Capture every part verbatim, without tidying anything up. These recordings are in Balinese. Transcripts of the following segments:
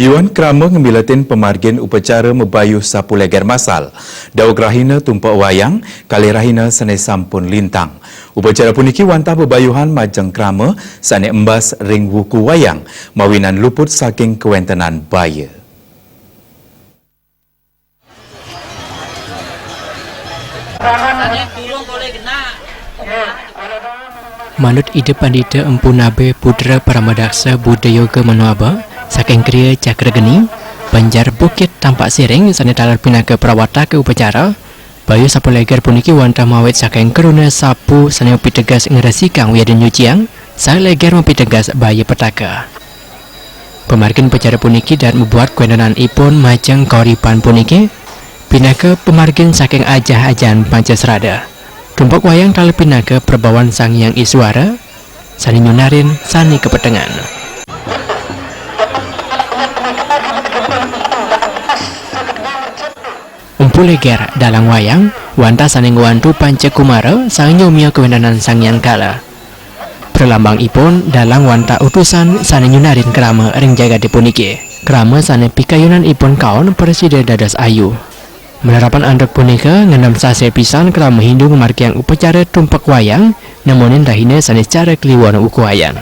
Yuan krama ngemiletin pamargin upacara mabayuh sapu leger masal. Daud rahina tumpek wayang, kalih rahina sane sampun lintang. Upacara puniki wantah bebayuhan majeng krama sane embas ring wuku wayang, mawinan luput saking kawentenan baya. Manut Ida Pandita Empu Nabe Putra Paramadaksa Buddha Yoga Manoaba, saking Griya Cakra Geni, Banjar Bukit Tampak Siring sane taler pinaka prawataka upacara, bayu sapu leger puniki wantah mawit saking kruna sapu sane piteges ngresikang wiadin nyuciang, saha leger mapiteges baya petaka. Pamargin upacara puniki dhat mabuat kawentenanipun majeng kauripan puniki, pinaka pamargin saking ajah-ajahan Pancasrada. Tumpek wayang taler pinaka prabawan Sang Hyang Iswara, sane nyunarin sane kapetengan. Empu leger dalang wayang, wantah sane ngwantu Panca Kumara, sane nyomia kawentenan Sang Hyang Kala. Pralambangipun dalang wantah utusan sane nyunarin krama ring jagate puniki. Krama sane pikayunanipun kaon prasida dados ayu. Malarapan antuk punika, ngenem sasih pisan krama Hindu ngamargiang upacara tumpek wayang, nemonin rahina sane cara kliwon wuku wayang.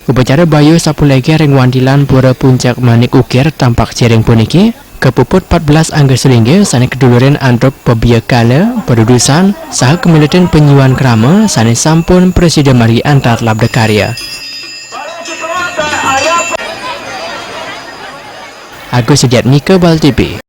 Upacara bayu sapu leger ring wantilan Pura Puncak Manik Ukir Tampak Siring puniki kapuput pat belas angga salingga sane kadulurin antuk pabia kala, padudusan, saha kamiletin panyuan krama sane sampun prasida margi antar labda karya. Agus Sujatmika, Bal T V.